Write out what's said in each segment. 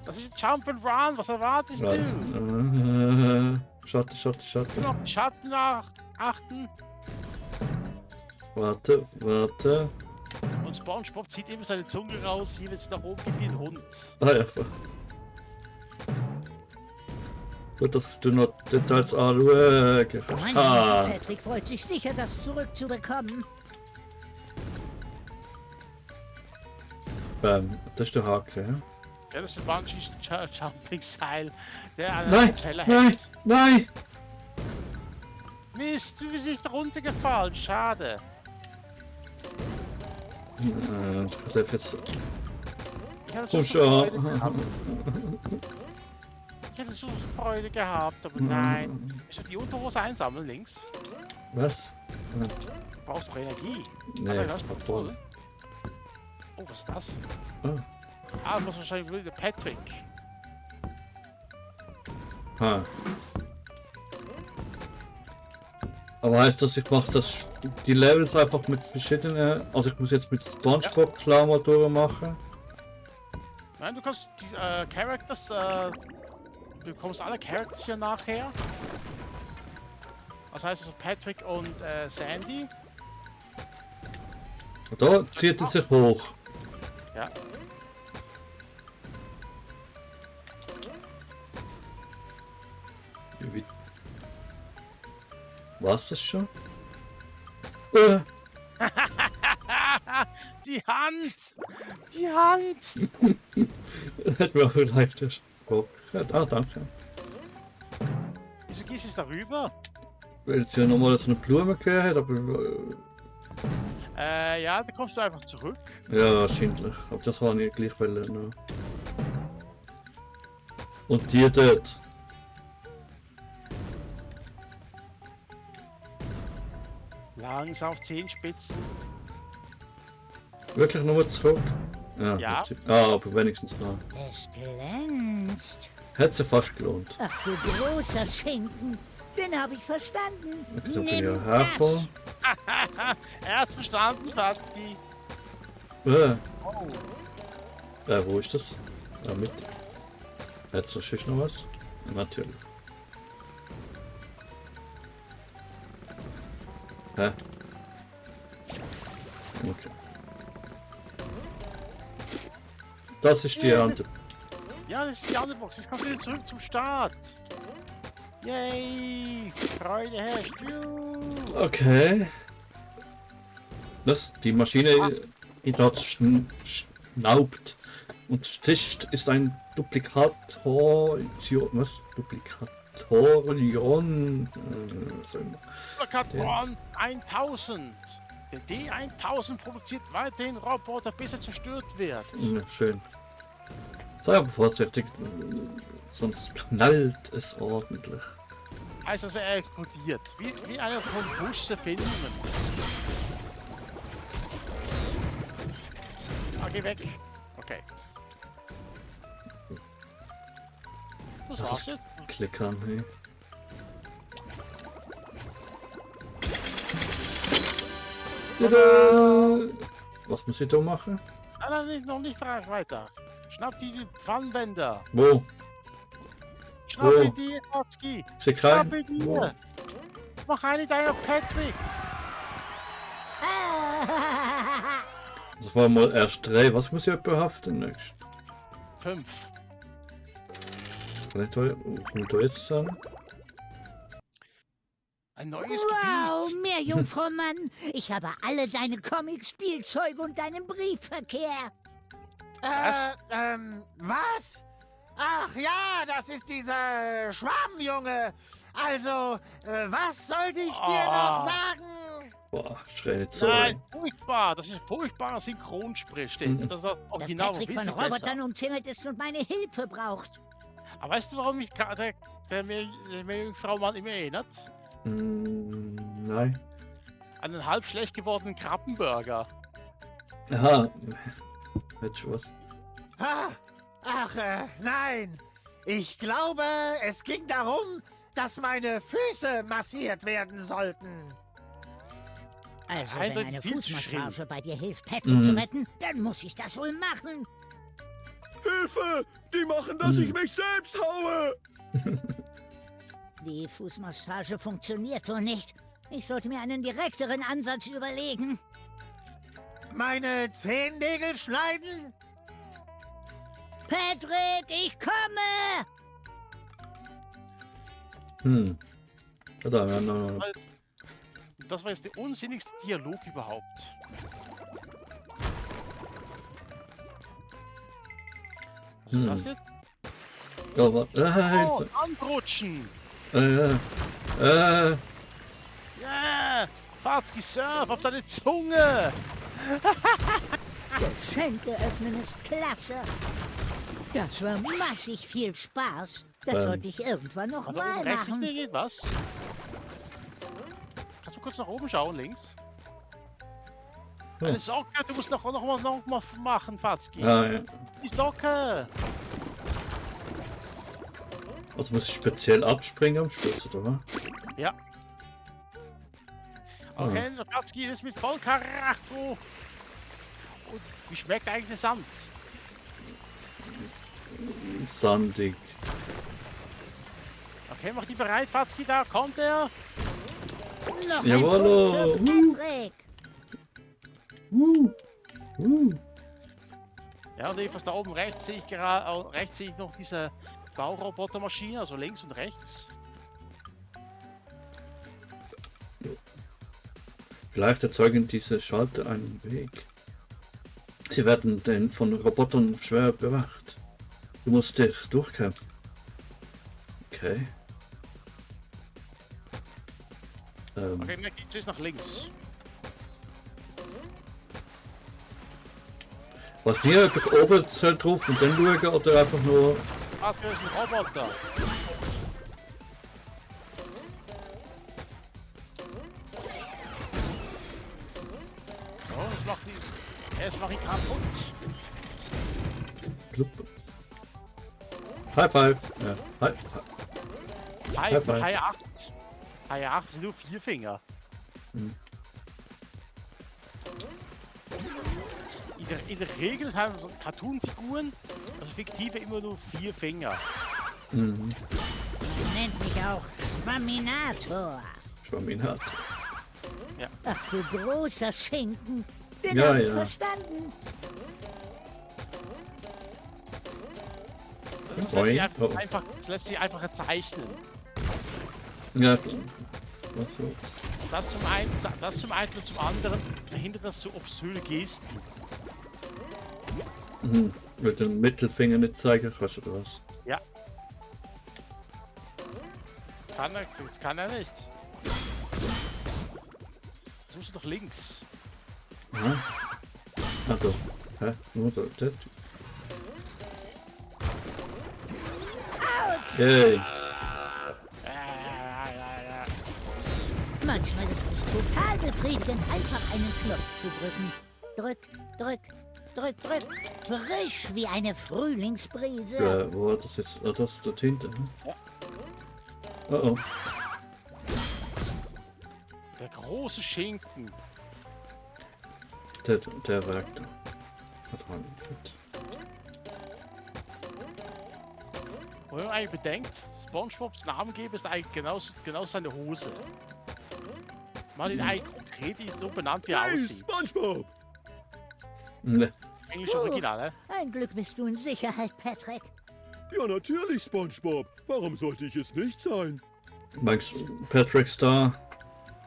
Das ist Jump and Run, was erwartest du? Schatte. Nur auf den Schatten achten. Warte. Und SpongeBob zieht immer seine Zunge raus, hier wenn es nach oben geht wie ein Hund. Ah ja. Gut, dass du noch Details anschauen kannst. Patrick freut sich sicher, das zurückzubekommen. Das ist der Haken, ja? Ja, das ist ein Bungee-Jumping-Seil, der an Nein, Teller nein, hängt. nein! Mist, du bist nicht runtergefallen, schade. Ich darf jetzt... Ich hatte Komm so Freude schon! gehabt. Ich hätte so Freude gehabt, aber nein. Ich soll die Unterhose einsammeln, links. Was? Du brauchst doch Energie. Nee, Aber das war ist voll. voll. Oh, was ist das? Oh. Ah, das muss wahrscheinlich wieder der Patrick. Ha. Aber heißt das, ich mache das die Levels einfach mit verschiedenen... Also ich muss jetzt mit SpongeBob Klammer durchmachen. Nein, du kannst die Characters, du bekommst alle Characters hier nachher. Das heißt also Patrick und Sandy. Da zieht es sich hoch. Ja. War's das schon? Die Hand! Die Hand! Hätten wir vielleicht das. Oh, ah, danke. Wieso gehst du darüber? Weil es ja nochmal so eine Blume gehört hat, aber. Ja, da kommst du einfach zurück. Ja, wahrscheinlich. Aber das war nicht gleich Welle. No. Und die dort. Langsam auf Zehenspitzen. Wirklich nur zurück? Ja. Aber wenigstens noch. Es glänzt. Hätte sie fast gelohnt. Ach du großer Schinken. Den habe ich verstanden. Ich bin Nimm ja das. hergekommen. Er hat's verstanden, Fatzki. Oh. Wo ist das? Da mit. Jetzt ist noch was? Natürlich. Hä? Okay. Das ist die andere. Ja, das ist die andere Box. Jetzt kommst du wieder zurück zum Start. Yay! Freude herrscht. Juhu. Okay. Das, die Maschine, die dort schnaubt und stischt, ist ein Duplikatorion. Was? Duplikatorion. Plakatron 1000. Der D1000 produziert weiterhin Roboter, bis er zerstört wird. Ja, schön. Sei aber vorsichtig, sonst knallt es ordentlich. Also er explodiert. Wie eine Kombustion-Verbindung. Ah, geh weg. Okay. Das war's jetzt. Klickern, hey. Tada! Was muss ich da machen? Nein, noch nicht weiter. Schnapp die Pfannenwender. Wo? Schnapp die, Fatzki. Sie Schnapp klein? die. Wo? Mach eine deiner Patrick. Das war mal erst 3. Was muss ich behaften nächst? 5. Kann ich da, wo komme ich da jetzt an? Ein neues Wow, Gebiet. mehr Jungfrau Mann. Ich habe alle deine Comics, Spielzeuge und deinen Briefverkehr. Was? Ach ja, das ist dieser Schwarmjunge. Also, was sollte ich dir noch sagen? Boah, schrei nicht so. Nein, furchtbar. Das ist furchtbarer Synchronsprech. Das ist das Dass Original Patrick viel von besser. Robotern umzingelt ist und meine Hilfe braucht. Aber weißt du, warum mich der Meerjungfrau Mann immer erinnert? Nein. An einen halb schlecht gewordenen Krabbenburger. Aha. Hätte schon was. Ach, nein. Ich glaube, es ging darum, dass meine Füße massiert werden sollten. Also, Eindeutig wenn eine viel zu Fußmassage schrill. bei dir hilft, Patrick zu retten, dann muss ich das wohl machen. Hilfe! Die machen, dass ich mich selbst haue! Die Fußmassage funktioniert wohl nicht. Ich sollte mir einen direkteren Ansatz überlegen. Meine Zehennägel schneiden? Patrick, ich komme! Da, ja, no. Das war jetzt der unsinnigste Dialog überhaupt. Was ist das jetzt? Oh, warte. Oh, Hilfe. anrutschen! Ja! Farzki, surf auf deine Zunge! Geschenke öffnen ist klasse. Das war massig viel Spaß. Das sollte ich irgendwann noch Also mal oben rechts machen. geht was? Kannst du kurz nach oben schauen, links? Ja. Eine Socke, du musst noch mal machen, Fatzki. Ah, ja. Die Socke! Also muss ich speziell abspringen am Schluss, oder was? Ja. Okay, der Fatzki ist mit Vollkaracho. Und wie schmeckt eigentlich der Sand? Sandig. Okay, mach die bereit, Fatzki, da kommt er. Noch Jawollo. ein Punkt für Patrick. Ja, und etwas da oben rechts sehe ich gerade, rechts sehe ich noch diese Baurobotermaschine, also links und rechts. Vielleicht erzeugen diese Schalter einen Weg. Sie werden denn von Robotern schwer bewacht. Du musst dich durchkämpfen. Okay. Okay, mir geht es nach links. Was nie einfach oben zählt drauf und dann schauen oder einfach nur. Was ist ein Roboter? Oh, das macht die. Es macht ihn kaputt. Plupp. High five. Ja. High. High five. 8. High 8 sind nur 4 Finger. In der Regel haben so Cartoon-Figuren, also fiktive, immer nur 4 Finger. Nennt mich auch Schwamminator. Schwamminat. Ach du großer Schinken. Den Ja, hab ich ja. verstanden. Das lässt sich einfach zeichnen. Ja. Was so? Das zum einen und zum anderen verhindert das so obszöne Gesten. Mit dem Mittelfinger nicht zeigen kannst oder was? Ja. Das kann er nicht. Das musst du doch links. Ja. Ah, doch. Hä? Nur da. Der Typ. Yay. Manchmal ist es total befriedigend, einfach einen Knopf zu drücken. Drück, drück, drück, drück. Frisch wie eine Frühlingsbrise. Wo war das jetzt? Ah, das dort hinten. Hm? Ja. Oh oh. Der große Schinken. Der Werk da. Hat man gut. Wenn man eigentlich bedenkt, SpongeBobs Namengeber ist eigentlich genau seine Hose. Man hat ihn eigentlich konkret so benannt, wie er Hey, aussieht. SpongeBob! Ne. Englisch Original, ne? Ein Glück bist du in Sicherheit, Patrick. Ja, natürlich, SpongeBob. Warum sollte ich es nicht sein? Meinst du Patrick Star?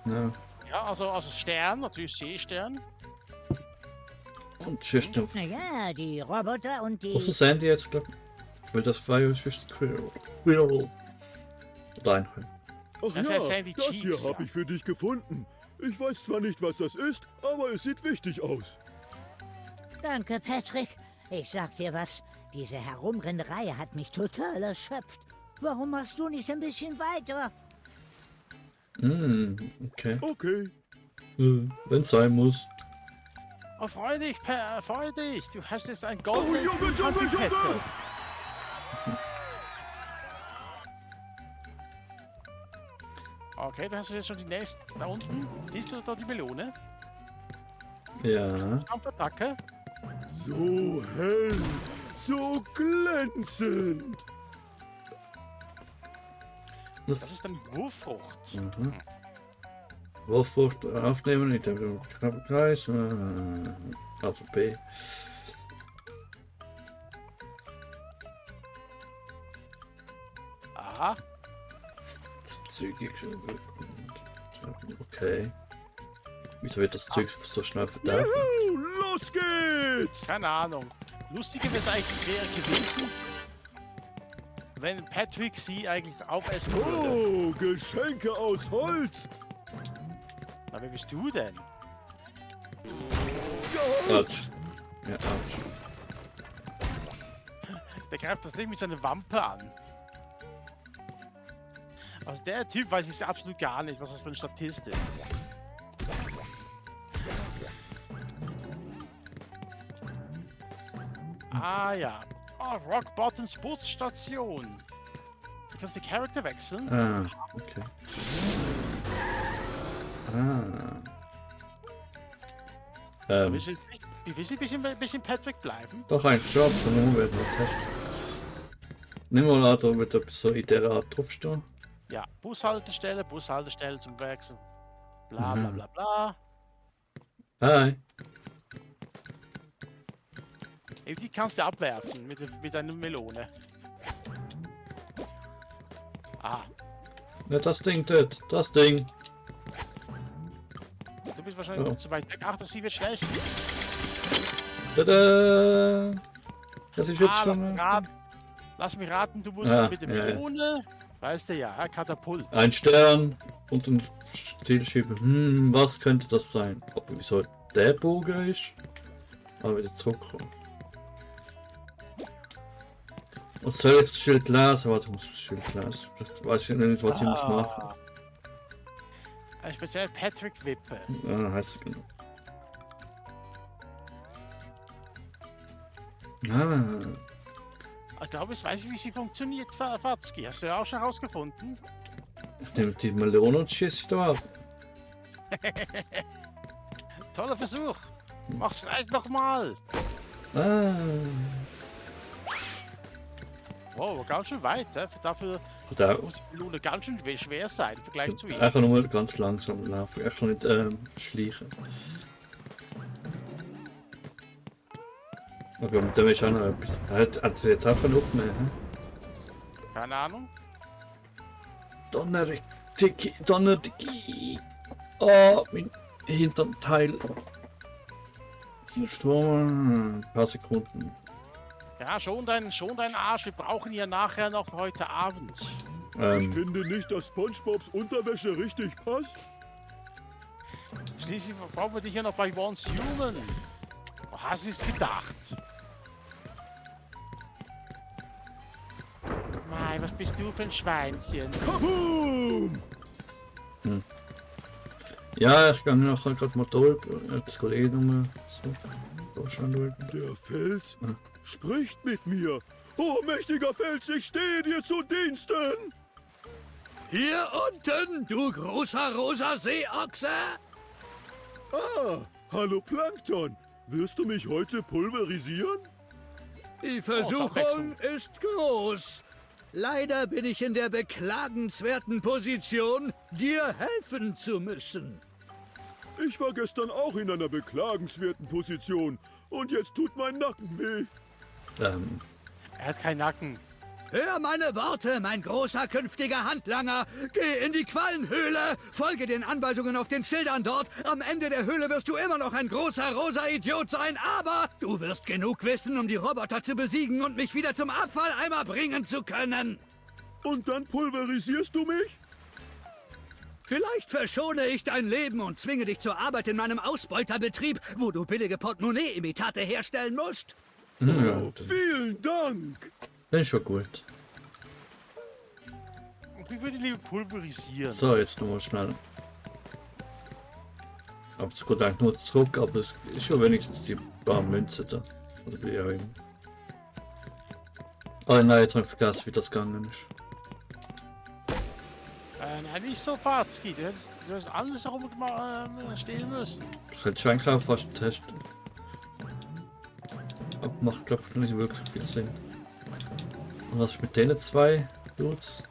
Ja. Ja, also Stern, natürlich Seestern. Und Schicht. Naja, die Roboter und Wo ist die... das Sandy jetzt, glaub ich? Weil das war ja Schicht Squirrel. Squirrel. Oder Ach Das ja, heißt Sandy das hier Cheeks, habe ja. ich für dich gefunden. Ich weiß zwar nicht, was das ist, aber es sieht wichtig aus. Danke, Patrick. Ich sag dir was, diese Herumrennerei hat mich total erschöpft. Warum machst du nicht ein bisschen weiter? Okay. Okay. Wenn's sein muss. Oh, freu dich, freu dich. Du hast jetzt ein Oh, goldenes Junge! Okay, da hast du jetzt schon die nächste. Da unten. Siehst du da die Melone? Ja. Kampfattacke. So hell. so glänzend. Das ist eine Wurffrucht. Mhm. Wurffrucht aufnehmen in dem Kreis. Also B. Aha. Zügig. Okay. Wieso wird das Zeug so schnell verteilt? Juhu, los geht's! Keine Ahnung. Lustiger wäre es eigentlich gewesen, wenn Patrick sie eigentlich aufessen würde. Oh, Geschenke aus Holz! Aber wer bist du denn? Autsch. Ja, Autsch. Der greift tatsächlich mit seiner Wampe an. Also der Typ weiß ich absolut gar nicht, was das für ein Statist ist. Ah ja. Oh, Rock Bottoms Busstation. Du kannst die Charakter wechseln. Ah, okay. Ah. Willst du ein bisschen Patrick bleiben? Doch ein Job, dann werden wir testen. Nimm mal an, da wird etwas so in der Art draufstehen. Ja, Bushaltestelle zum Wechseln. Bla bla bla bla. Hi. Ey, die kannst du abwerfen mit einer Melone. Ah, Ja, das Ding dort. Das Ding. du bist wahrscheinlich noch zu weit weg. Ach, sie wird schlecht. Tada! Das ist jetzt schon. Lass mich raten, du musst Ah, mit der ja, ja. Melone, weißt du ja, Katapult. Ein Stern und ein Ziel schieben. Was könnte das sein? Aber wieso der Bogen ist? Aber wieder zurückkommen. Was soll ich das Schild lesen? Warte, ich muss das Schild lesen. Vielleicht weiß ich nicht, was ich muss machen. Ein speziell Patrick Wippe. Ja, heißt es genau. Ich glaube, ich weiß, wie sie funktioniert, Fatzki. Hast du ja auch schon herausgefunden? Ich nehme die Melone und schieße da ab. Toller Versuch. Mach's gleich nochmal. Ah. Wow, ganz schön weit. Dafür Da muss die Melone ganz schön schwer sein im Vergleich zu ihm. einfach nur ganz langsam laufen. Ich kann nicht schleichen. Okay, mit dem ist auch noch etwas. Hat sie jetzt einfach noch mehr? Hm? Keine Ahnung. Donnerdicki. Oh, mein Hinterteil. So Sturm. Ein paar Sekunden. Ja, schon dein Arsch. Wir brauchen ihn ja nachher noch für heute Abend. Ich finde nicht, dass SpongeBobs Unterwäsche richtig passt. Schließlich brauchen wir dich ja noch bei Once Human. Wo hast du es gedacht? Mei, was bist du für ein Schweinchen? Kaboom! Ja, ich gehe nachher gerade mal durch. Das Kollegen so. Schauen. Der Fels spricht mit mir. Oh, mächtiger Fels, ich stehe dir zu Diensten. Hier unten, du großer rosa Seeochse! Ah, hallo Plankton. Wirst du mich heute pulverisieren? Die Versuchung ist groß. Leider bin ich in der beklagenswerten Position, dir helfen zu müssen. Ich war gestern auch in einer beklagenswerten Position und jetzt tut mein Nacken weh. Er hat keinen Nacken. Hör meine Worte, mein großer künftiger Handlanger. Geh in die Quallenhöhle, folge den Anweisungen auf den Schildern dort. Am Ende der Höhle wirst du immer noch ein großer rosa Idiot sein, aber du wirst genug wissen, um die Roboter zu besiegen und mich wieder zum Abfalleimer bringen zu können. Und dann pulverisierst du mich? Vielleicht verschone ich dein Leben und zwinge dich zur Arbeit in meinem Ausbeuterbetrieb, wo du billige Portemonnaie-Imitate herstellen musst. Ja, Oh, vielen Dank. das ist schon gut. Ich würde ihn lieber pulverisieren. So, jetzt nochmal schnell. Aber es geht eigentlich nur zurück, aber es ist schon wenigstens die paar Münzen da. Oder wie auch immer. Oh nein, jetzt habe ich vergessen, wie das gegangen ist. Nein, nicht so, Fatzki. Du hättest alles herum stehen müssen. Ich hätte schon eigentlich auch fast testen. macht glaube ich nicht wirklich viel Sinn. Und was ist mit denen zwei Dudes?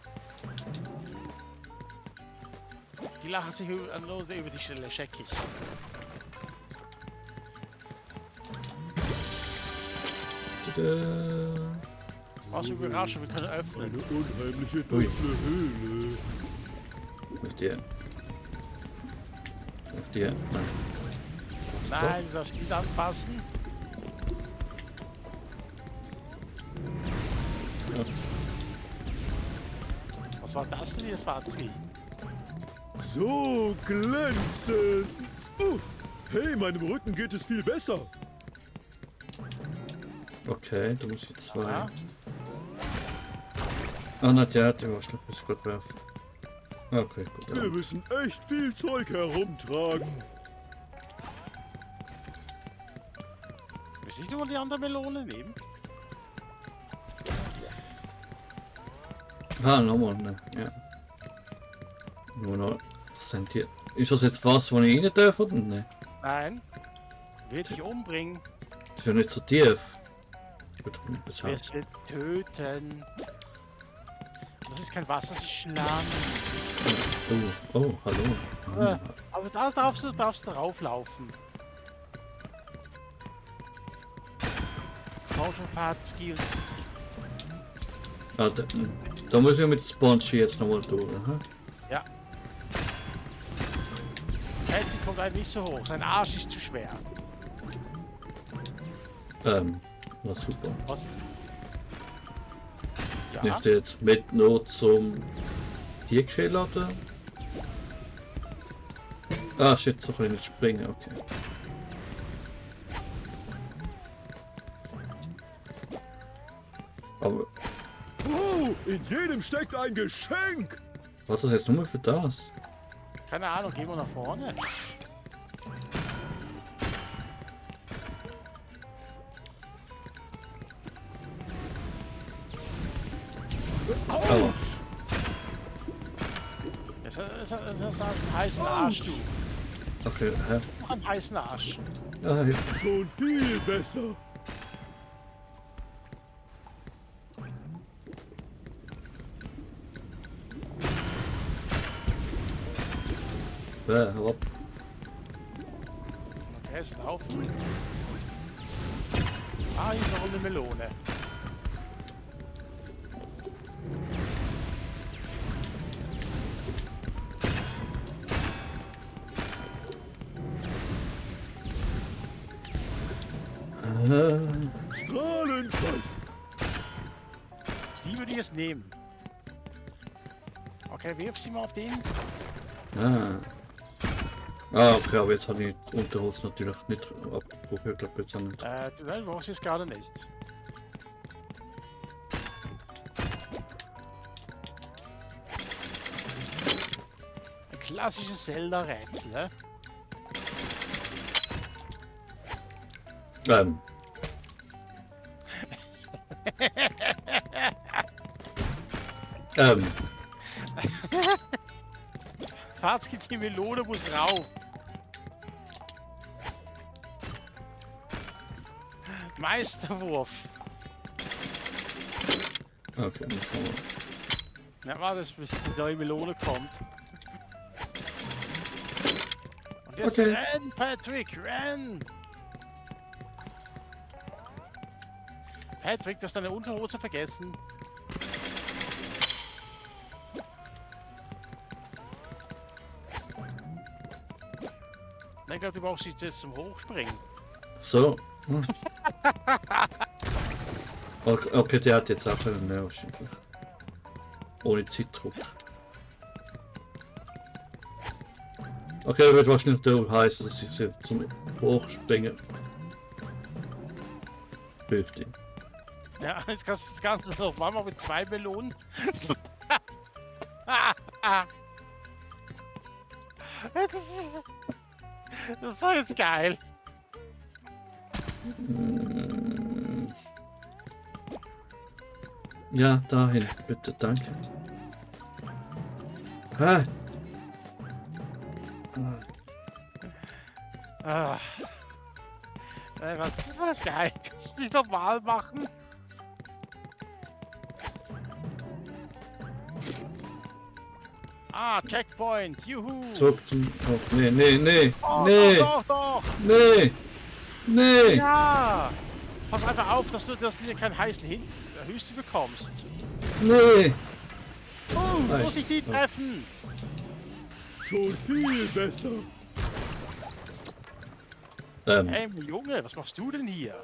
Die lachen sich nur über die Stelle, check ich. Tada. Was überraschend, wir können öffnen. Eine unheimliche Ui. dunkle Höhle. Mit dir. Mit dir. Nein. Nein, du darfst nicht anpassen. Ja. Was war das denn hier, Schwarzki? So glänzend. Uff. Hey, meinem Rücken geht es viel besser. Okay, du musst jetzt zwei. Ja. Ah, na, der hat den Waschlapp bis Gott werfen. Okay, gut. Wir Dann. müssen echt viel Zeug herumtragen. Willst du nicht nur die andere Melone nehmen? Ah, nochmal, ne. Ja. Nur noch. Was sind die? Ist das jetzt was, wo ich rein darf oder ne? Nein. Wird dich umbringen. Das ist ja nicht so tief. Gut, weshalb? Wirst du töten. Das ist kein Wasser, das ist Schlamm. Oh, hallo. Aber da darfst du drauflaufen. Komm schon, Fatzki. Ah, da muss ich mit Sponge jetzt nochmal durch. Aha. Ja. Patty kommt eigentlich nicht so hoch. Sein Arsch ist zu schwer. Na super. Was? Ja. Nehme ich den jetzt mit noch zum Tierkreisladen? Ah, shit, so kann ich nicht springen, okay. Aber Oh, in jedem steckt ein Geschenk. was ist das jetzt nur für das? Keine Ahnung, gehen wir nach vorne. Aua. Es ist einen heißen Arsch, du. Okay, hä? Noch einen heißen Arsch. Ah, Hilfe. Schon viel besser. Hau ab. Okay, es laufen. Ah, hier ist noch eine Melone. Strahlenkreis. Die würde ich jetzt nehmen. Okay, wirf sie mal auf den. Okay, aber jetzt habe ich die Unterholz natürlich nicht abprobiert, glaube jetzt auch nicht. Du brauchst es gerade nicht. Ein klassisches Zelda-Rätsel, ne? Fatzki, die Melone muss rauf. Meisterwurf. Okay, dann kann man. Ja, warte, bis die neue Melone kommt. Und jetzt Okay. renn, Patrick, renn! Patrick, du hast deine Unterhose vergessen. Ich glaube, du brauchst sie jetzt zum Hochspringen. So. Okay, der hat jetzt auch einen mehr wahrscheinlich. Ohne Zeitdruck. Okay, wird wahrscheinlich der heißen, dass ich sie zum Hochspringen hilft ihm. Ja, jetzt kannst du das Ganze noch mal mit 2 Melonen. Das war jetzt geil. Ja, dahin, bitte, danke. Ah. Ah. Was ist das geil? Kannst du nicht normal machen? Ah, Checkpoint, juhu! Zurück zum... Oh, nee, nee, nee, Oh, nee, doch, doch, doch! nee, nee. Ja! Pass einfach auf, dass du keinen heißen Hüste bekommst. Nee. Oh, muss ich die treffen? Schon viel besser. Hey, Junge, was machst du denn hier?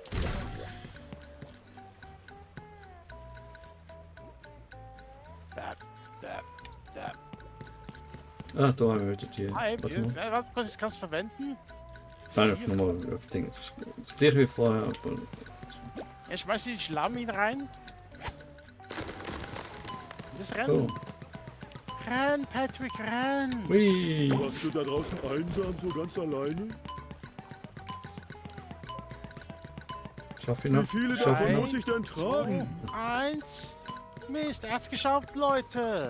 Da. Ah, da haben wir wieder die. Hey, Warte mal. warte kurz, das kannst du verwenden? Nein, auf nochmal auf Dings. Das gleiche wie vorher. Aber Ja, schmeiß die Schlamm rein. Das so. Rennen. Renn, Patrick, renn! Hui. Warst du da draußen einsam, so ganz alleine? Schaff ihn Wie noch. viele Schaff ihn davon noch. muss ich denn tragen? 1. Mist, er hat's geschafft, Leute!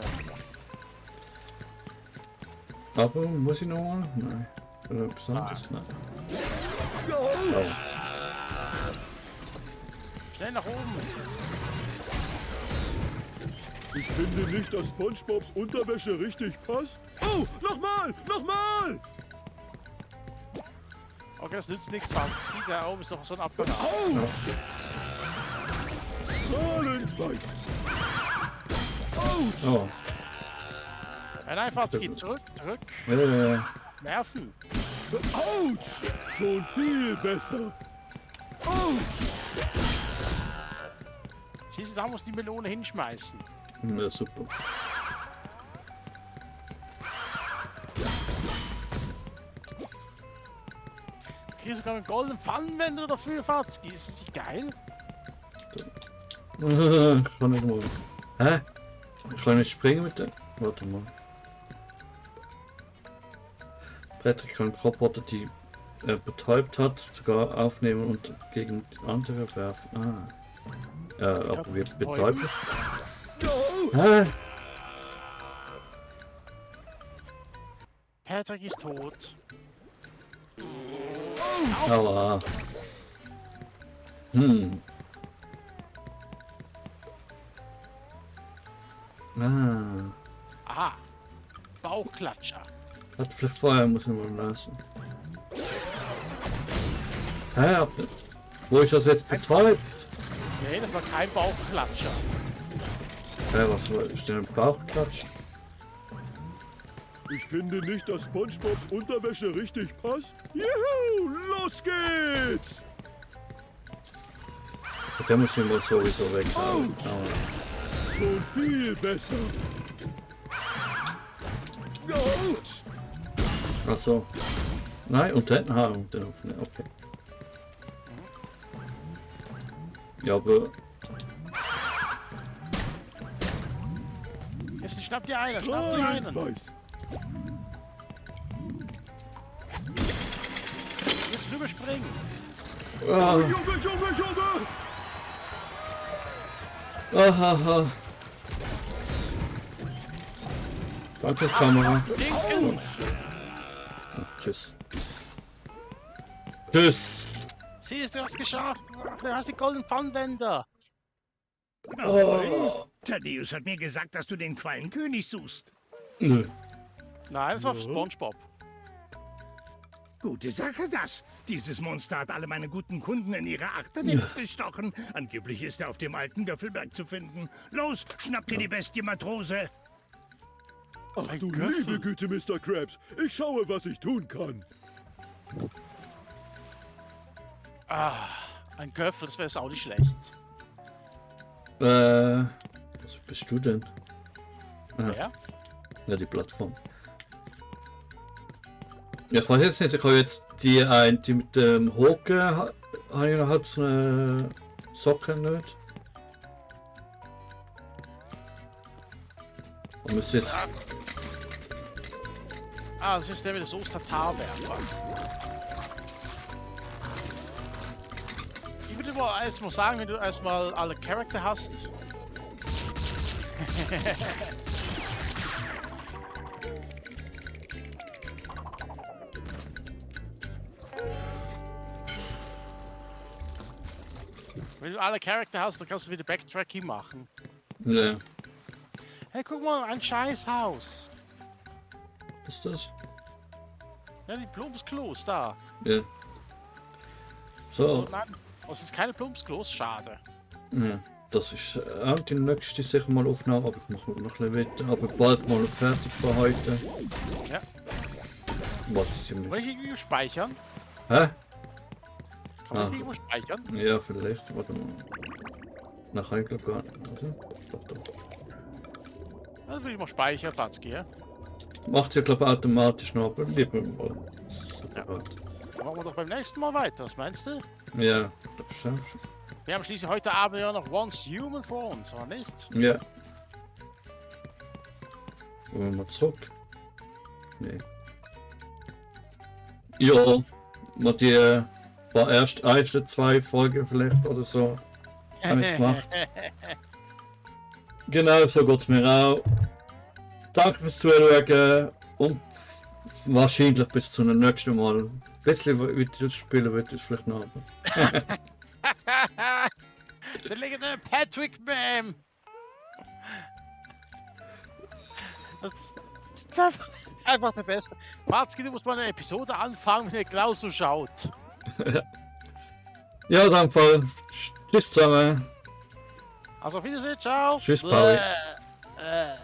Aber muss ich nochmal? Nein. Oder besonders? Nein. Oh. Schnell nach oben! Ich finde nicht, dass SpongeBobs Unterwäsche richtig passt. Oh, nochmal, nochmal! Okay, das nützt nichts, Franz. Da oben ist noch so ein Apparat. Autsch! Strahlend weiß. Autsch! Oh. Nein, Fatzki, zurück. Nerven. Autsch! Schon viel besser. Autsch! Siehst du, da muss die Melone hinschmeißen. Ja, super. Kriegst sogar einen goldenen Pfannenwender dafür, Fatzki. Ist das nicht geil? Ich kann nicht mal. Hä? Ich kann nicht springen mit der. Warte mal. Patrick kann Roboter, die er betäubt hat, sogar aufnehmen und gegen andere werfen. Ah. Ja, aber wir betäuben. Hä? Patrick ist tot. Aua. Hm. Ah. Aha. Bauchklatscher. Hat vielleicht vorher muss ich mal lassen. Hä? Wo ist das jetzt betäubt? Nee, das war kein Bauchklatscher. Hä, was war ist denn ein Bauchklatsch? Ich finde nicht, dass SpongeBobs Unterwäsche richtig passt. Juhu, los geht's! Der muss ich mal sowieso weg. Autsch! Schon viel besser. Autsch! Ach so. Nein, und dann? Ah, und dann auf. Okay. Ja, aber. Jetzt schnapp dir einen, Strahlend weiß. Jetzt drüber springen. Ah, Junge! ah. Danke, Kamera. Dinken. Tschüss. Tschüss. Siehst du, du hast geschafft. Du hast die goldenen Pfannenwender. Oh. Thaddeus hat mir gesagt, dass du den Quallenkönig suchst. Nö. Nein, das war für SpongeBob. Gute Sache das. Dieses Monster hat alle meine guten Kunden in ihre Achterdings gestochen. Angeblich ist er auf dem alten Göffelberg zu finden. Los, schnapp dir die Bestie, Matrose. Ach du Göffel. liebe Güte, Mr. Krabs. Ich schaue, was ich tun kann. Ah, ein Göffel, das wäre jetzt auch nicht schlecht. Was bist du denn? Ja? Ja, die Plattform. Ja, ich weiß jetzt nicht, ich habe jetzt die mit dem Hocken, habe ich noch halt so eine Socke nicht. Und müsste jetzt. Ah, das ist der mit der Soße Tatarwerfer. Ich würde mal erstmal sagen, wenn du erstmal alle Charakter hast. Wenn du alle Charakter hast, dann kannst du wieder Backtracking machen. Ja. Hey, guck mal, ein Scheißhaus. Was ist das? Ja, die Plumpsklos da. Ja. So. Oh nein, das ist keine Plumpsklos, schade. Ja. Das ist auch die nächste sicher mal Aufnahme, aber ich mache noch ein bisschen weiter. Aber bald mal fertig für heute. Ja. Warte, ich Will ich mich. irgendwo speichern? Hä? Kann Ah. ich irgendwo speichern? Ja, vielleicht. Warte mal. Nachher eigentlich gar nicht. Warte. Doch, doch. Dann will ich mal speichern, Tatski, ja? Macht ja, glaube ich, automatisch noch, aber lieber mal. Separat. Dann machen wir doch beim nächsten Mal weiter, was meinst du? Ja, das ist schon. Wir haben schließlich heute Abend ja noch Once Human vor uns, oder nicht? Ja. Wollen wir mal zurück? Nee. Ja, mal die paar ersten 2 Folgen vielleicht oder so. Habe ich gemacht. Genau, so geht es mir auch. Danke fürs Zuschauen und wahrscheinlich bis zum nächsten Mal. Ein bisschen weiter spielen wird es vielleicht noch. Der legendäre Patrick Bam! Das ist einfach der Beste. Matzki, du musst mal eine Episode anfangen, wenn der Klaus so schaut. Ja, dann Fall. Tschüss zusammen. Also auf Wiedersehen, ciao! Tschüss, Pauli. Äh.